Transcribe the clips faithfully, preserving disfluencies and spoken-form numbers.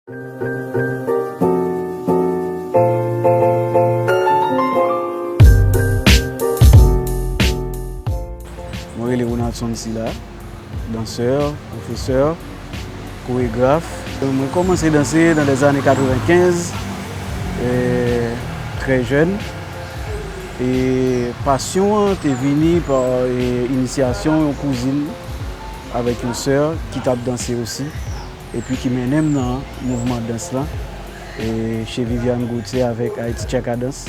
Mwen rele Ronaldson Sila, dansè, pwofesè, koregraf. Mwen kòmanse danse nan lèzane katrevenkenz, eh, trè jèn. E pasyon an te vini pa, eh, inisyasyon yon kouzin avèk yon sè ki t ap danse osi, epi ki mennen m nan mouvman dans lan, eh, chez Viviane Gauthier avèk Haïti Tchaka Dance.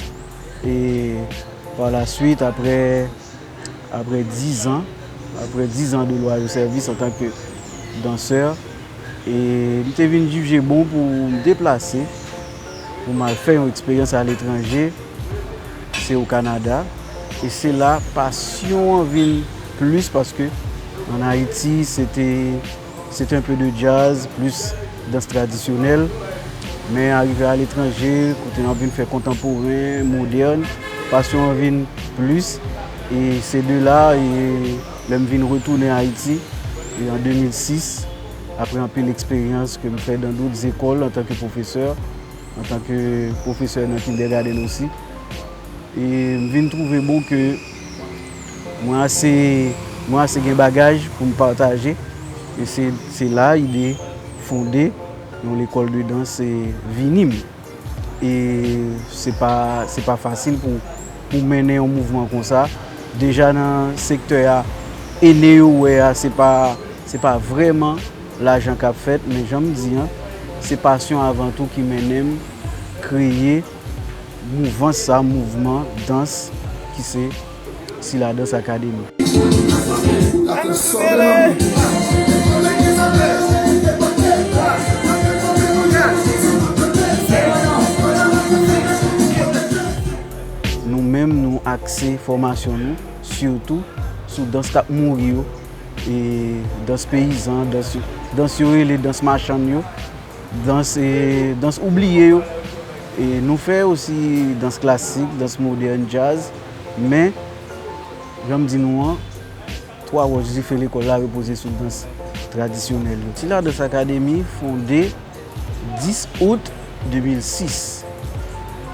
E pa la swit, apre, apre diz an, apre diz an de lwayal sèvis antanke dansè, e m te vin jije bon pou m deplase, pou m al fè yon eksperyans aletranje, se o Kanada. E se la pasyon an vin plis, paske ann Ayiti, se te, se te un peu de jazz, plis dans tradisyonèl. Men arive aletranje, kote n ap vin fè kontanporen, modèn, pasyon an vin plis. E se de la, e lè m vin retounen Ayiti, e an de mil sis, apre anpil eksperyans ke m fè dan dòt zekòl antanke pwofesè, antanke pwofesè nan kindergarten osi, e m vin twouve bon ke mwen ase, mwen ase gen bagaj pou m pataje. E se, se la ide fonde yon lekòl de dans, e, vini m. E se pa, se pa fasil pou, pou mennen yon mouvman konsa. Deja nan sektè a, ene yo wè a, se pa, se pa vrèman lajan k ap fèt, men jan m di an, se pasyon avan tou ki mennen m kreye mouvans sa, mouvman dans ki se Sila Dans Academy. Nou menm, nou akse fòmasyon nou sitou sou dans k ap mouri yo, e dans peyizan, dans, dans yo rele dans machann yo, dans, e dans oubliye yo. E nou fè osi dans klasik, dans modèn, jazz, men, jan m di nou an, twa wòch dife lekòl la repoze sou dans tradisyonèl yo. Sila Dans Academy fonde dis out de mil sis.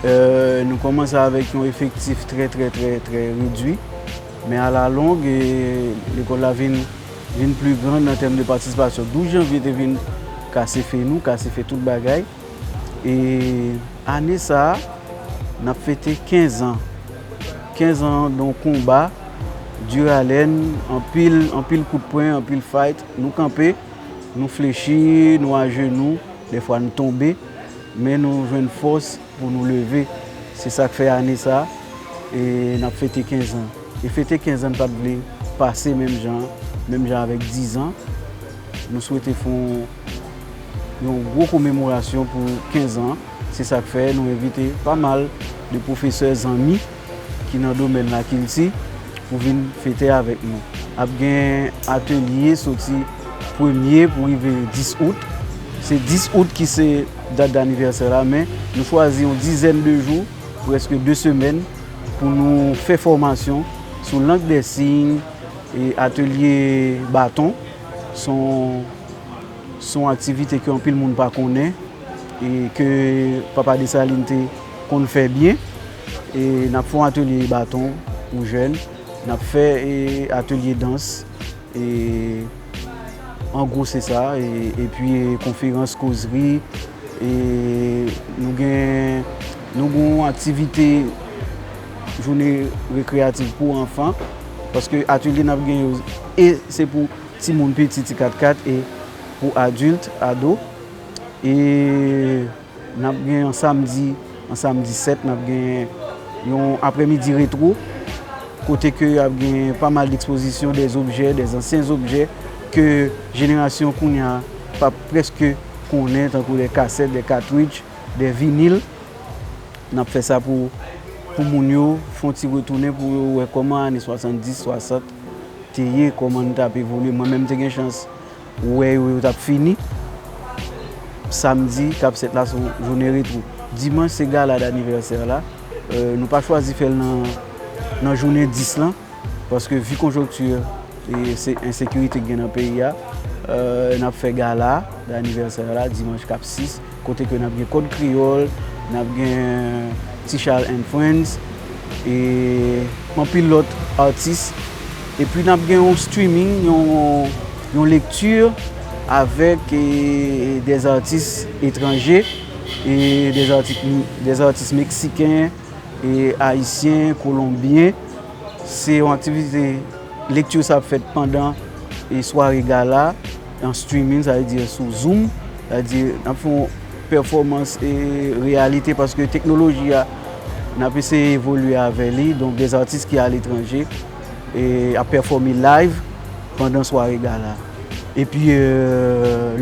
Euh, nou kòmanse avèk yon efektif trè, trè, trè, trè redwi. Men alalong, e, lekòl la vin, vin pli gran nan tèm de patisipasyon. Douz janvye te vin kase fe nou, kase fe tout bagay. E ane sa a, n ap fete kenz an. Kenz an de yon konba, dilalèn, anpil, anpil kout pwen, anpil fight. Nou kanpe, nou flechi, nou ajenou, dèfwa n tonbe, men nou jwenn fòs pou nou leve. Se sa k fè ane sa a, e n ap fete kenz an. E fete kenz an, n pa t vle pase menm jan, menm jan avèk diz an. Nou swete fè yon, yon gwo komemorasyon pou kenz an. Se sa k fè nou envite pa mal de pwofesè zanmi ki nan domèn lakilti pou vin fete avèk nou. Ap gen atelye soti premye pou rive dis out. Se dis out ki se dat danivèsè la, men nou chwazi yon dizèn de jou, prèske de semèn, pou nou fè fòmasyon sou lang dè siy, e atelye baton. Se yon, se yon aktivite ke anpil moun pa konnen, e ke Papa Desalin te konn fè byen. E n ap fè yon atelye baton pou jèn. N ap fè, e, atelye dans. E, an gwo, se sa. E, epi, e, konferans, kozri. E, nou gen, nou gen yon aktivite jounen rekreyatif pou anfan. Paske atelye n ap gen yo, e se pou timoun piti, ti kat kat, e pou adilt, ado. E n ap gen yon samdi, yon samdi sèt, n ap gen yon aprèmidi retwo, kote ke ap gen pa mal dekspozisyon, dè objè, dè ansyen objè ke jenerasyon kounye a pa prèske konnen, tankou dè kasèt, dè katwich, dè vinil. N ap fè sa pou, pou moun yo fè yon ti retounen, pou yo wè kòman ane swasanndis, swasant te ye, kòman n t ap evolye. Mwen menm, m te gen chans wè yo, yo t ap fini. Samdi k ap sèt la, se yon jounen retwo. Dimanch, se gala danivèsè la. Euh, nou pa chwazi fè l nan, nan jounen dis lan, paske vi konjonkti, e se ensekirite k gen nan peyi a, euh, n ap fè gala danivèsè la dimanch k ap sis. kote ke n ap gen Kòd Kreyòl, n ap gen T Charles and Friends, e anpil lòt atis. Epi n ap gen yon streaming, yon, yon lekti avèk e, des artistes étrangers, e des artistes, des artistes mexicains, e ayisyen, kolonbyen. Se yon aktivite, lekti sa ap fèt pandan e sware gala, an streaming, sa vle di sou Zoom. Sa vle di n ap fè yon pèfòmans e reyalite, paske teknoloji a, n ap eseye evolye avè li. Donk, des artistes ki aletranje e ap pèfòme live pandan sware gala. Epi, e,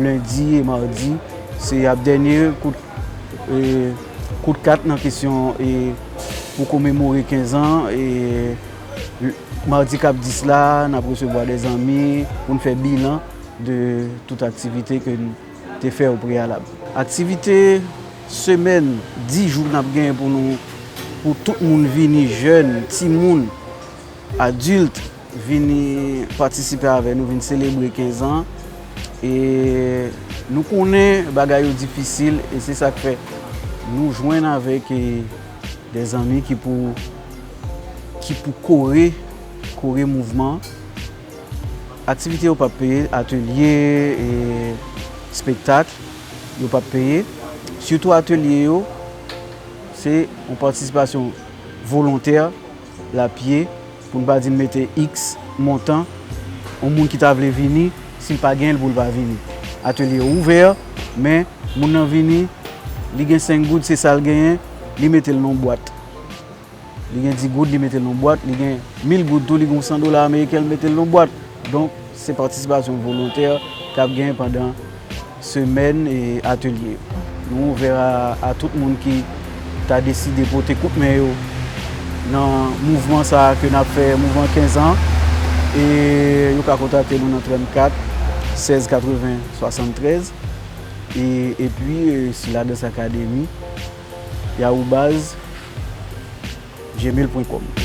lendi e madi, se ap dènye kout, e, kout kat nan kesyon e pou komemore kenz an. E madi k ap dis la, n ap resevwa de zanmi pou n fè bilan de tout aktivite ke n te fè o preyalab. Aktivite semèn, dis jou n ap genyen pou nou, pou tout moun vini, jèn, timoun, adilt, vini patisipe avè nou, vin selebre kenz an. E nou konnen bagay yo difisil, e se sa k fè nou jwenn avèk e, de zanmi ki pou, ki pou kore, kore mouvman. Aktivite yo p ap peye, atelye, e, espektak, yo p ap peye. Sitou atelye yo, se yon patisipasyon volontè, lapye, pou n pa di n mete iks montan, yon moun ki ta vle vini, si l pa genyen l pou l pa vini. Atelye yo ouvè, men moun nan vini, li gen senk goud, se sa l genyen, li mete l nan yon bwat. Li gen dis goud, li mete l nan yon bwat, li gen mil goud tou, li gen yon san dola ameriken, li mete l nan yon bwat. Donk, se patisipasyon volontè k ap genyen pandan semèn e atelye. Nou ouvè a, a tout moun ki ta deside pote kout men yo nan mouvman sa a ke n ap fè, mouvman kenz an. E yo ka kontakte nou nan trannkat, sèz katreven, swasanntrèz. E, epi, e, Siladans Akademi, yahoo baz gmail pwen kòm.